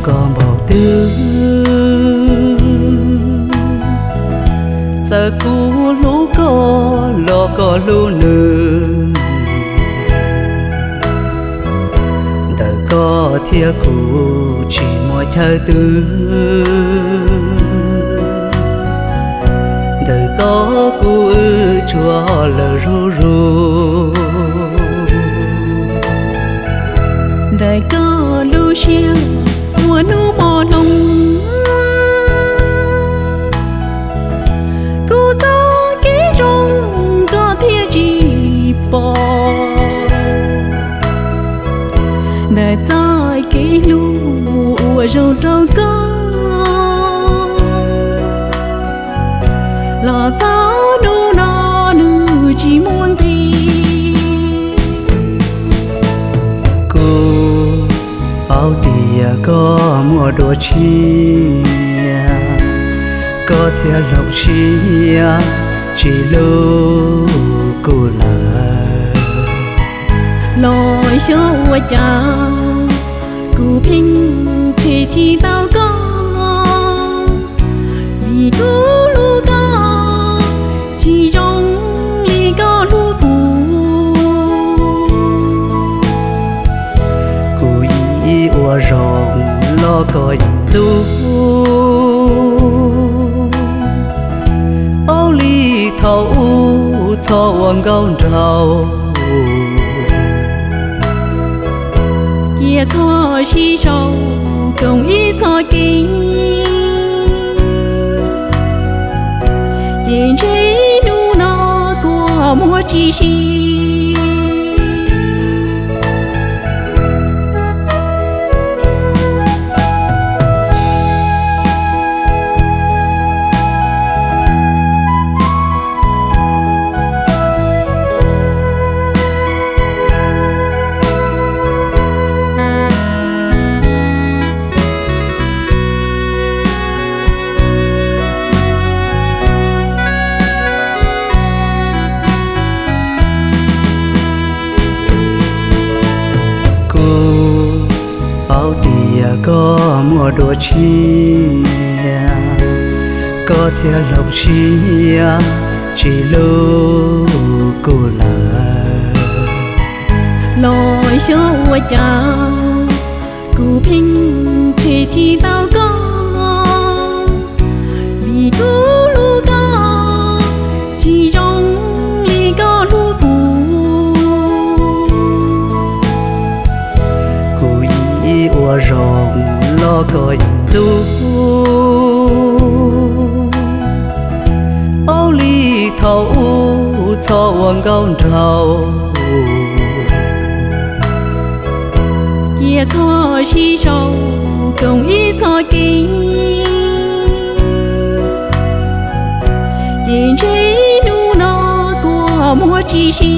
Koj npaum twg, txawm kuv hlub koj los koj hlub nws, ntawm koj thiab kuv tsis muaj chaw twg. Ntawm koj kuv wb tsuas lawm zuj zus. Ntawm koj lub siab muaj hnub hmo hloov, kuv txoj kev zoo koj thiaj tsis pom. Ntawm txoj kev hlub uas zoo rau koj, los txog hnub no nws tsis muaj nqis. Kuv paub tias koj muaj dua tshiab, koj thiaj hloov siab tsis hlub kuv lawm. Los xyov ua cas kuv pheej them tsis tau koj, vim kuv hlub koj tsis zoo li koj hlub kuv. Kuv ib ua zoo los koj yeej ntxub, paub li thaum ub txhob ua nkauj nraug. Cia txhob sib sau koom ib txoj kev, ces ntshe hnub no kua muag tsis si. Kuv paub tias koj muaj dua tshiab, koj thiaj hloov siab tsis hlub kuv lawm. Los xyov ua cas kuv pheej them tsis tau koj, vim kuv hlub koj tsis zoo li koj hlub kuv. Kuv ib ua zoo los koj yeej ntxub, paub li thaum ub txhob ua nkauj nraug. Cia txhob sib sau koom ib txoj kev, ces ntshe hnub no kua muag tsis si.